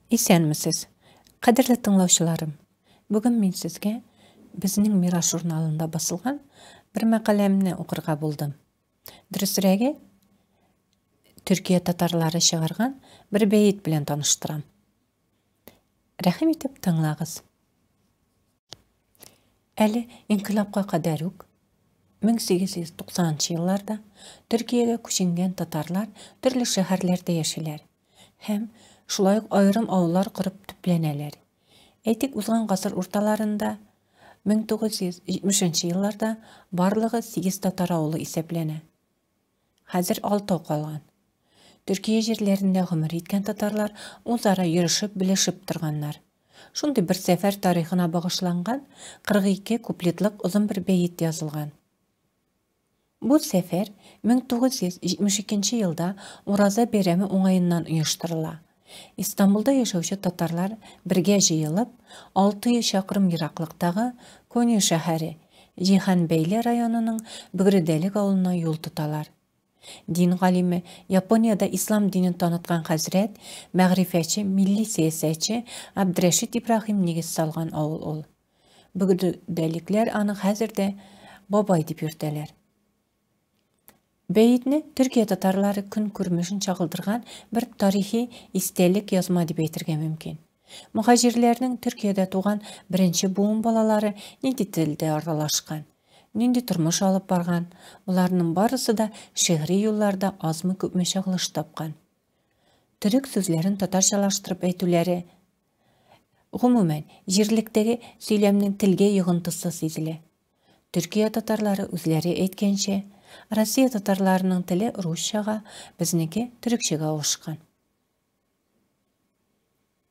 Исәнмесез, кадерле тыңлаучыларым! Бүген мин сезгә Безнең мирас журналында басылган бер мәкаләмне укырга булдым. Дөресрәге, Төркия татарлары чыгарган бер бәет белән таныштырам. Рәхим итеп тыңлагыз. Әле инкыйлабка кадәр үк, 1890 нчы елларда Төркиягә күченгән татарлар төрле шәһәрләрдә яшиләр һәм шулай ук аерым авыллар корып төпләнәләр. Әйтик, узган гасыр урталарында, 1970 нче елларда барлыгы сигез татар авылы исәпләнә. Хәзер алтау калган. Төркия җирләрендә гомер иткән татарлар үзара йөрешеп, белешеп торганнар. Шундый бер сәфәр тарихына багышланган 42 куплетлык озын бер бәет язылган. Бу сәфәр 1972 елда Ураза бәйрәме уңаеннан оештырыла. Истанбулда яшәүче татарлар бергә җыелып, 600 чакрым ераклыктагы Конья шәһәре, Җиһанбәйле районының Бөгредәлек авылына юл тоталар. Дин галиме, Япониядә ислам динен таныткан хәзрәт, мәгърифәтче, милли сәясәтче Абдрәшит Ибраһим нигез салган авыл ул. Бөгредәлекләр аны хәзер дә бабай дип йөртәләр. Бәетне Төркия татарлары көн күрмешен чагылдырган бер тарихи истәлек язма дип әйтергә мөмкин. Мөһаҗирләрнең Төркиядә туган беренче буын балалары нинди телдә аралашкан, нинди тормыш алып барган, боларның барысы да шигъри юлларда азмы-күпме чагылыш тапкан. Төрек сүзләрен татарчалаштырып әйтүләре, гомумән, җирлектәге сөйләмнең телгә йогынтысы сизелә. Төркия татарлары үзләре әйткәнчә, Россия татарларының теле русчага, безнеке төрекчәгә авышкан.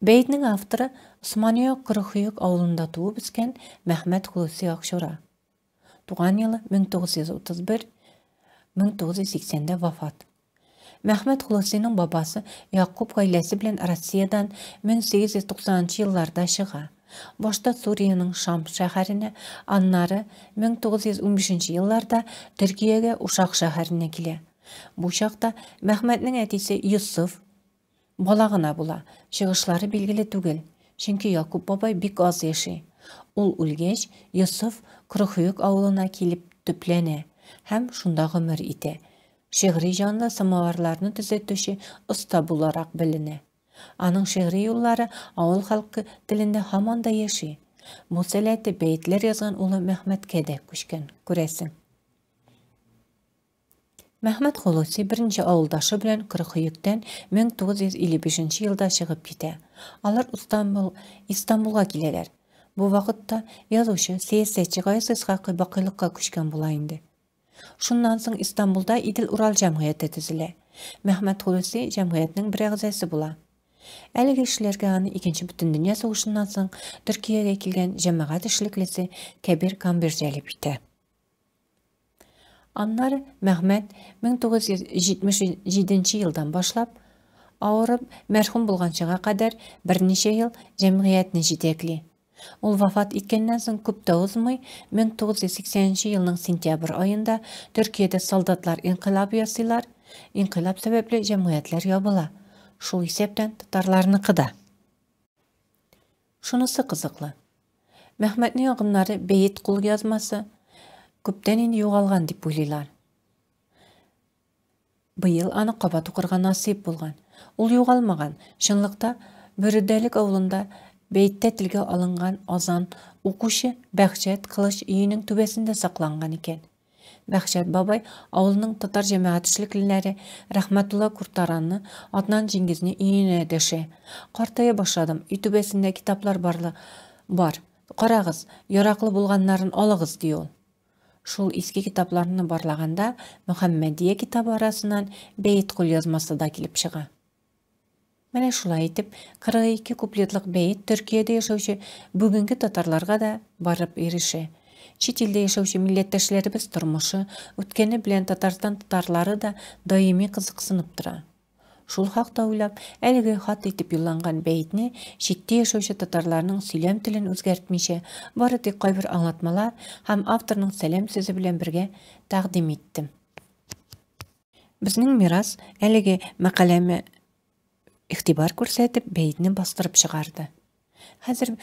Бәетнең авторы Османия Корыхөек авылында туып үскән Мәхмәт Хулуси Акчура. Туган елы 1931, 1980-дә вафат. Мәхмәт Хулусиның бабасы Якуб гаиләсе белән Россиядән 1890 нчы елларда чыга. Башта Суриянең Шам шәһәренә, аннары 1915 нче елларда Төркиягә Ушак шәһәренә килә. Бу чакта Мәхмәтнең әтисе Йосыф бала гына була, чыгышлары билгеле түгел, чөнки Якуб бабай бик аз яши. Ул үлгәч, Йосыф Корыхөек авылына килеп төпләнә һәм шунда гомер итә. Шигъри җанлы самоварларны төзәтүче оста буларак беленә. Аның шигъри юллары авыл халкы телендә һаман да яши. Бу сәләте бәетләр язган улы Мәхмәткә дә күчкән, күрәсең. Мәхмәт Холоси берничә авылдашы белән Кырыкөектән 1955 нче елда чыгып китә. Алар Истанбул, Истанбулга киләләр. Бу вакытта язучы, сәясәтче Гаяз Исхакый бакыйлыкка күчкән була инде. Шуннан соң Истанбулда Идел-Урал җәмгыяте төзелә. Мәхмәт Хулуси җәмгыятьнең бер әгъзасы була. Әлеге эшләргә аны Икенче бөтендөнья сугышыннан соң Төркиягә килгән җәмәгать эшлеклесе Кәбир Камбер җәлеп итә. Аннары Мәхмәт 1977 елдан башлап, авырып, мәрхүм булганчыга кадәр берничә ел җәмгыятьне җитәкли. Ул вафат иткәннән соң күп тә узмый, 1980 нче елның сентябрь аенда Төркиядә солдатлар инкыйлаб ясыйлар, инкыйлаб сәбәпле җәмгыятьләр ябыла, шул исәптән татарларныкы да. Шунысы кызыклы, Мәхмәтнең якыннары бәет кулъязмасы күптән инде югалган дип уйлыйлар. Быел аны кабат укырга насыйп булган. Ул югалмаган, чынлыкта Бөредәлек авылында бәеттә телгә алынган азан укучы Бәхҗәт Кылыч өенең түбәсендә сакланган икән. Бәхҗәт бабай авылның татар җәмәгать эшлеклеләре Рәхмәтулла Куртаранны, Аднан Җиңгизне өенә дәшә. Картая башладым, өй түбәсендә китаплар барлы бар. Карагыз, яраклы булганнарын алыгыз, ди ул. Шул иске китапларны барлаганда, Мөхәммәдия китабы арасыннан бәет кулъязмасы да килеп чыга. Менә шулай итеп, 42 куплетлык бәет Төркиядә яшәүче бүгенге татарларга да барып ирешә. Чит илдә яшәүче милләттәшләребез тормышы, үткәне белән Татарстан татарлары да даими кызыксынып тора. Шул хакта уйлап, әлеге хат итеп юлланган бәетне читтә яшәүче татарларның сөйләм телен үзгәртмичә, бары тик кайбер аңлатмалар һәм авторның сәлам сүзе белән бергә тәкъдим иттем. Безнең мирас әлеге мәкаләме игътибар күрсәтеп, бәетне бастырып чыгарды. Хәзер,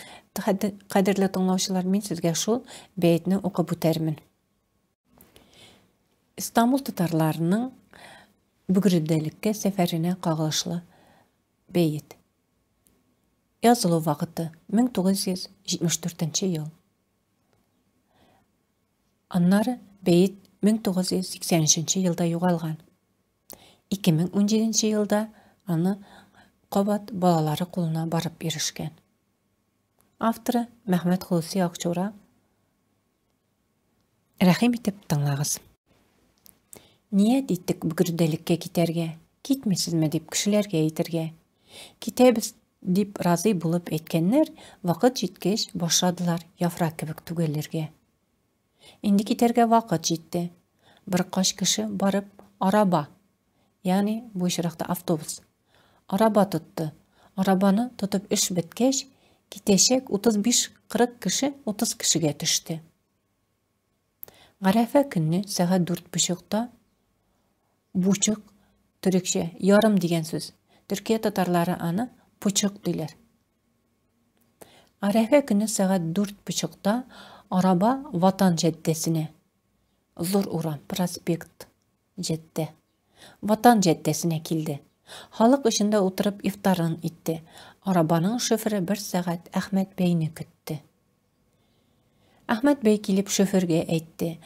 кадерле тыңлаучылар, мин сезгә шул бәетне укып үтәрмен. Истанбул татарларының Бөгредәлеккә сәфәренә кагылышлы бәет. Язылу вакыты 1974 ел. Аннары бәет 1983 елда югалган. 2017 елда аны кабат балалары кулына барып ирешкән. Авторы Мәхмәт Хулуси Акчура. Рәхим итеп тыңлагыз. Ният иттек Бөгердәлеккә китәргә, китмисезме дип кешеләргә әйтергә. Китәбез дип разый булып әйткәннәр, вакыт җиткәч башладылар яфрак кебек түгелергә. Инде китәргә вакыт җитте. Бер кач кеше барып араба, ягъни бу очракта автобус, араба тотты. Арабаны тотып эш беткәч, китәчәк 35-40 кеше 30 кешегә төште. Гарәфә көнне сәгать дүрт почыкта, бучык, төрекчә, ярым дигән сүз. Төркия татарлары аны пучык диләр. Гарәфә көне сәгать дүрт почыкта араба Ватан җәддәсенә, зур урам, проспект, җәддә, Ватан җәддәсенә килде. Халык эчендә утырып ифтарын итте. Арабаның шоферы бер сәгать Әхмәт бәйне көтте. Әхмәт бәй килеп шофергә әйтте.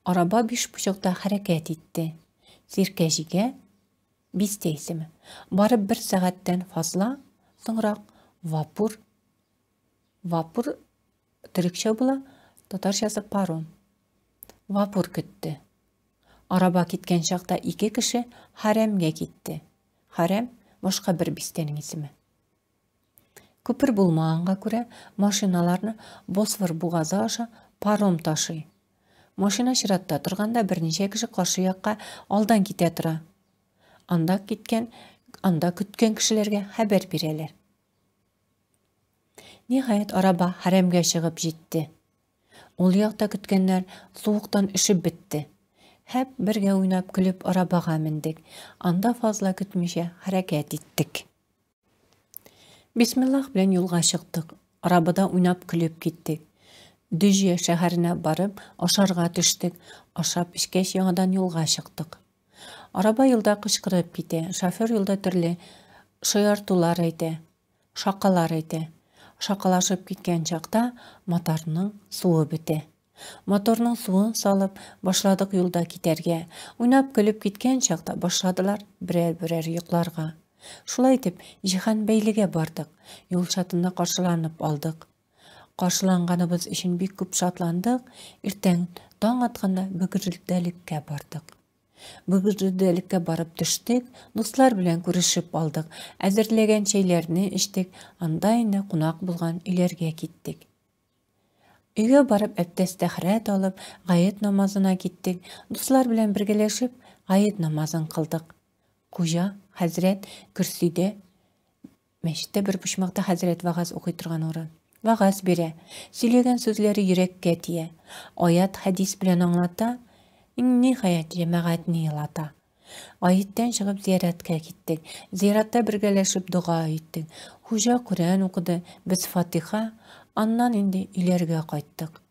Араба биш почыкта хәрәкәт итте. Сиркәҗигә Бистә исеме. Барып бер сәгатьтән фазла соңрак вапур Вапур төрекчә була, татарчасы паром. Вапур көтте. Араба киткән чакта ике кеше хәрәмгә китте. Хәрәм башка бер бистәнең исеме. Күпер булмаганга күрә, машиналарны Босфор бугазы аша паром ташый. Машина чиратта торганда берничә кеше каршы якка алдан китә тора. Анда киткән, анда көткән кешеләргә хәбәр бирәләр. Ниһаять, араба хәрәмгә чыгып җитте. Ул якта көткәннәр суыктан өшеп бетте. Һәп бергә уйнап көлеп арабага мендек. Анда фазла көтмичә хәрәкәт иттек. Бисмиллах белән юлга чыктык. Арабада уйнап көлеп киттек. Дөҗә шәһәренә барып, ашарга төштек. Ашап эчкәч, яңадан юлга чыктык. Араба юлда кычкырып китә. Шофер юлда төрле шаяртулар әйтә, шакалар әйтә. Шакалашып киткән чакта моторның суы бетә. Моторның суын салып, башладык юлда китәргә. Уйнап-көлеп киткән чакта башладылар берәр-берәр йокларга. Шулай итеп, Җиһанбәйлегә бардык. Юл чатында каршыланып алдык. Каршыланганыбыз өчен бик күп шатландык. Иртән таң атканда Бөгердәлеккә бардык. Бөгердәлеккә барып төштек, дуслар белән күрешеп алдык, әзерләгән чәйләрне эчтек, анда инде кунак булган өйләргә киттек. Өйгә барып әбдәс-тәһарәт алып, гает намазына киттек. Дуслар белән бергәләшеп, гает намазын кылдык. Хуҗа хәзрәт көрсидә, мәчеттә бер почмакта хәзрәт вагаз укый торган урын. Вагаз бирә. Сөйләгән сүзләре йөрәккә тия. Аят, хәдис белән аңлата, ниһаять, җәмәгатьне елата. Гаеттән чыгып зияраткә киттек. Зиратта бергәләшеп дога иттек. Хуҗа Коръән укыды, без Фатиха, аннан инде өйләргә кайттык.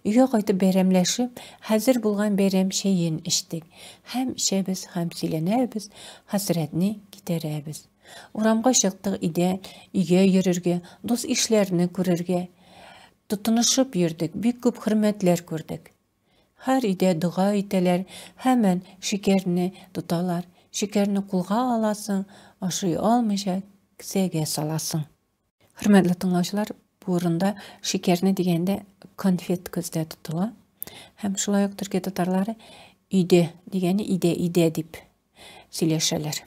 Өйгә кайтып бәйрәмләшеп, хәзер булган бәйрәм чәен эчтек. Һәм эчәбез, һәм сөйләнәбез, хәсрәтне китәрәбез. Урамга чыктык өйдә, өйгә йөрергә, дус-ишләрне күрергә. Тотынышып йөрдек, бик күп хөрмәтләр күрдек. Һәр өйдә дога итәләр, һәмән шикәрне тоталар. Шикәрне кулга аласың, ашый алмыйча кесәгә саласың. Хөрмәтле тыңлаучылар, бу урында шикәрне дигәндә конфет күздә тотыла. Һәм шулай ук төркия татарлары өйдә дигәне идә идә дип сөйләшәләр.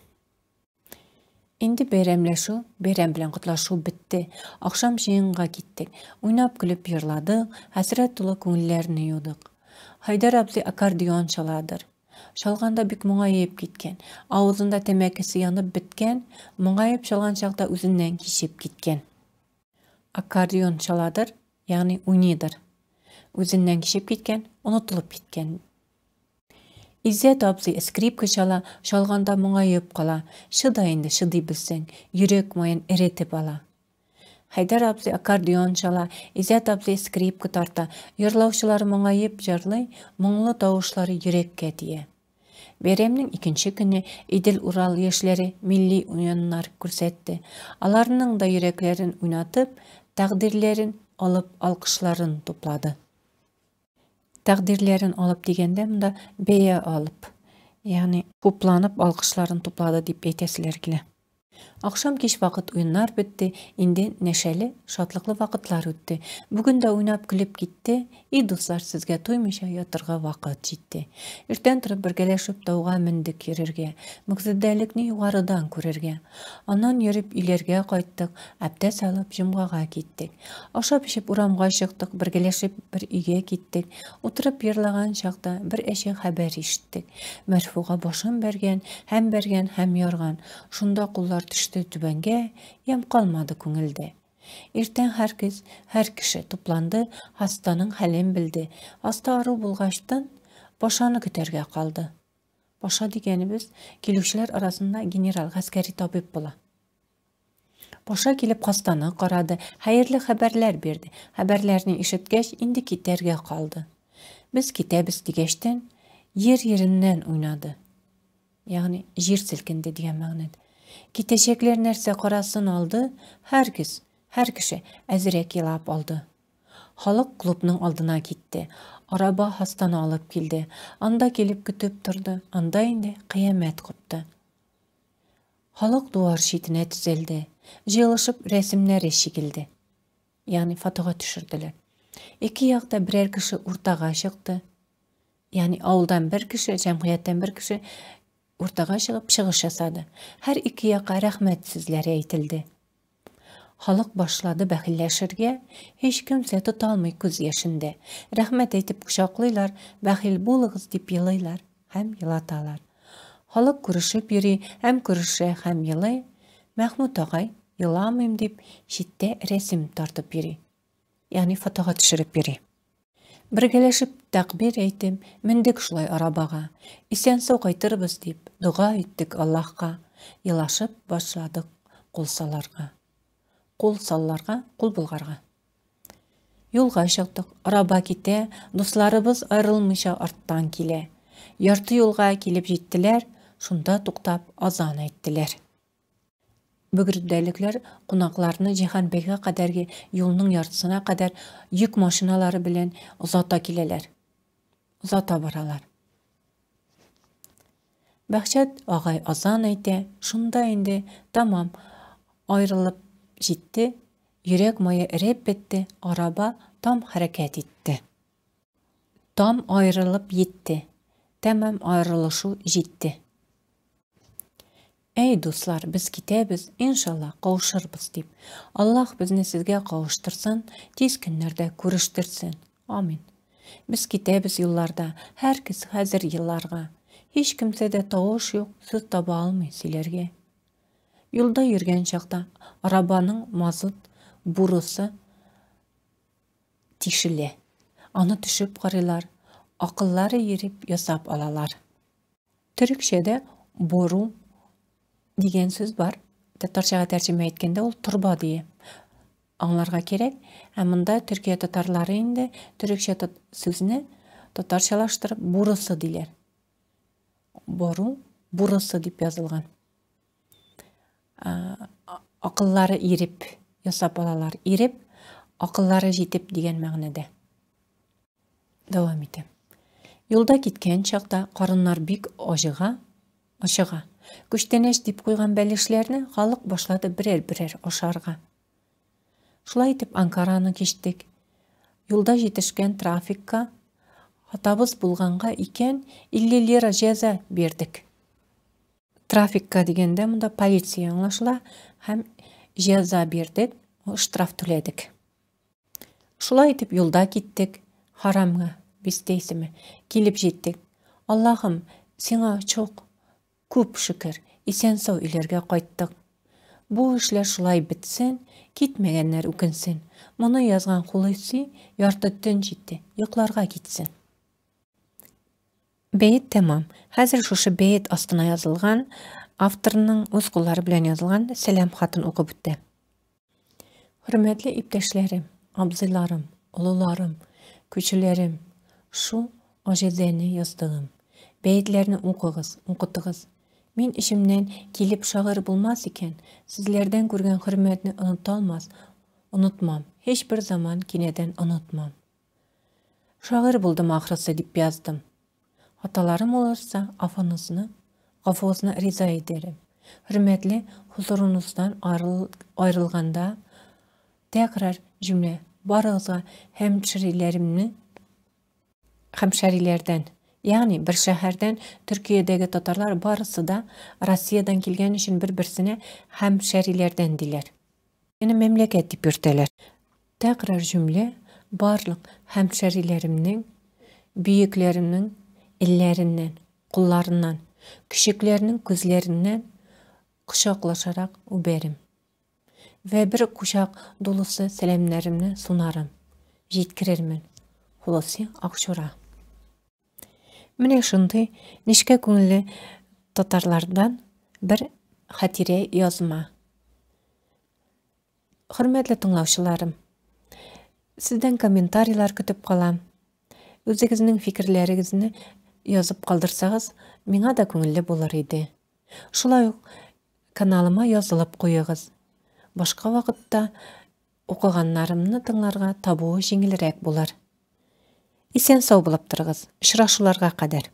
Инде бәйрәмләшү, бәйрәм белән котлашу бетте. Ахшам җыенга киттек. Уйнап-көлеп җырладык, хәсрәт тулы күңелләрне юдык. Хайдар абзый аккордеон чаладыр. Чалганда бик моңаеп киткән. Авызында тәмәкесе янып беткән, моңаеп чалган чакта үзеннән кичеп киткән. Аккордеон чаладыр, ягъни уйныйдыр. Үзеннән кичеп киткән, онытылып киткән. Иззәт абзый скрипка чала, чалганда моңаеп кала. Чыда инде, чыдый белсәң, йөрәк маен эретеп ала. Хәйдәр абзый аккордеон чала, Иззәт абзый скрипка тарта. Йырлаучылар моңаеп җырлый, моңлы тавышлары йөрәккә тия. Бәйрәмнең икенче көне Идел-Урал яшьләре милли уеннар күрсәтте. Аларның да йөрәкләрен уйнатып, тәкъдирләрен алып алкышларын туплады. Тәкъдирләрен алып дигәндә монда бәя алып, ягъни хупланып алкышларын туплады дип әйтәселәр килә. Ахшам кич вакыт уеннар бетте, инде нәшәле, шатлыклы вакытлар үтте. Бүген дә уйнап көлеп китте, и дуслар, сезгә туймыйча ятырга вакыт җитте. Иртән торып бергәләшеп тауга мендек йөрергә, Мөгзедәлекне югарыдан күрергә. Аннан йөреп өйләргә кайттык, әбдәс алып җомгага киттек. Ашап-эчеп урамга чыктык, бергәләшеп бер өйгә киттек. Утырып ерлаган чакта бер әче хәбәр ишеттек. Мәрфуга башын бәргән, һәм бәргән, һәм ярган. Шунда куллар төште түбәнгә, ямь калмады күңелдә. Иртән һәркез, һәр кеше тупланды, хастаның хәлен белде. Хаста ару булгачтын, пашаны көтәргә калды. Паша дигәнебез, килүчеләр арасында генерал, гаскәри табиб була. Паша килеп хастаны карады, хәерле хәбәрләр бирде. Хәбәрләрне ишеткәч, инде китәргә калды. Без китәбез дигәчтән, ер ереннән уйнады. Ягъни җир селкенде дигән мәгънәдә. Китәчәкләр нәрсә карасын алды, һәркез, һәр кеше әзрәк елап алды. Халык клубның алдына китте. Араба хастаны алып килде. Анда килеп көтеп торды. Анда инде кыямәт купты. Халык дувар читенә төзәлде. Җыелышып рәсемнәре чигелде. Ягъни фотога төшерделәр. Ике якта берәр кеше уртага чыкты. Ягъни авылдан бер кеше, җәмгыятьтән бер кеше уртага чыгып чыгыш ясады. Һәр ике якка рәхмәт сүзләре әйтелде. Халык башлады бәхилләшергә, һич кемсә тота алмый күз яшендә. Рәхмәт әйтеп кочаклыйлар, бәхил булыгыз дип елыйлар һәм елаталар. Халык күрешеп йөри, һәм күрешә, һәм елый. Мәхмүт агай, еламыйм дип, читтә рәсем тартып йөри. Ягъни фотога төшереп йөри. Бергәләшеп тәкъбир әйтеп, мендек шулай арабага. Исән-сау кайтырбыз дип, дога иттек Аллаһка. Елашып башладык кул саларга. Кул салларга, кул болгарга. Юлга чыктык, араба китә, дусларыбыз аерылмыйча арттан килә. Ярты юлга килеп җиттеләр, шунда туктап азан әйттеләр. Бөгердәлекләр кунакларны Җиһанбәйгә кадәрге юлның яртысына кадәр йөк машиналары белән озата киләләр. Озата баралар. Бәхчәт агай азан әйтә, шунда инде тәмам аерылып җитте, йөрәк мае эреп бетте, араба там хәрәкәт итте. Там аерылып йитте, тәмам аерылышу җитте. Әй, дуслар, без китәбез, иншалла, кавышырбыз дип. Аллаһ безне сезгә кавыштырсын, тиз көннәрдә күрештерсен. Амин. Без китәбез юлларда, һәркез хәзер елларга. Һич кемсә дә тавыш юк, сүз таба алмый сөйләргә. Юлда йөргән чакта арабаның мазут бурысы тишелә. Аны төшеп карыйлар, акыллары йөреп ясап алалар. Төрекчәдә бору дигән сүз бар. Татарчага тәрҗемә иткәндә ул торба дие. Аңларга кирәк. Ә монда Төркия татарлары инде төрекчә сүзне татарчалаштырып бурысы диләр. Бору, бурысы дип язылган. Акыллары иреп ясап алалар. Иреп, акыллары җитеп дигән мәгънәдә. Дәвам итәм. Юлда киткән чакта карыннар бик аҗыга, ачыга. Күчтәнәч дип куйган бәлешләрне халык башлады берәр-берәр ашарга. Шулай итеп Анкараны кичтек. Юлда җитешкән трафикка хатабыз булганга икән 50 лира җәза бирдек. Трафикка дигәндә монда полиция аңлашыла һәм җәза бирдек, штраф түләдек. Шулай итеп юлда киттек, харамга, бистәйсеме, килеп җиттек. Аллаһым, сиңа чок күп шөкер, исән-сау өйләргә кайттык. Бу эшләр шулай бетсен, китмәгәннәр үкенсен. Моны язган Хулыси ярты төн җитте, йокларга китсен. Бәет тәмам. Хәзер шушы бәет астына язылган, авторның үз куллары белән язылган сәлам хатын укып үтә. Хөрмәтле иптәшләрем, абзыйларым, олыларым, күчеләрем, шул аҗизәне яздыгым. Бәетләрне укыгыз, укытыгыз. Мин эчемнән килеп шагыйрь булмас икән, сезләрдән күргән хөрмәтне оныталмас, онытмам, һичбер заман кинәдән онытмам. Шагыйрь булдым ахрысы дип яздым. Хаталарым булырса, афынызны, гафуыгызны риза идәрем. Хөрмәтле хозурыныздан аерылганда тәкрар җөмлә барыгызга һәмшәриләремне һәмшәриләрдән, ягъни бер шәһәрдән Төркиядәге татарлар барысы да Россиядән килгән өчен бер-берсенә һәмшәриләрдән диләр. Мине мәмләкәт дип йөртәләр. Тәкрар җөмлә барлык һәмшәриләремнең, бөекләремнең элләреннән, кулларыннан, көчекләрнең күзләреннән кочаклашарак үбәрем. Вә бер кочак дулысы сәламнәремне сунарым, җиткерермен. Хулоси Акчура. Менә шундый нечкә күңелле татарлардан бер хатирә язма. Хөрмәтле тыңлаучыларым, сездән комментарийлар көтеп калам. Үзегезнең фикерләрегезне язып калдырсагыз, миңа да күңелле булыр иде. Шулай ук каналыма язылып куегыз. Башка вакытта укыганнарымны тыңларга табуы җиңелрәк булыр. Исән сау булып торыгыз. Очрашуларга кадәр.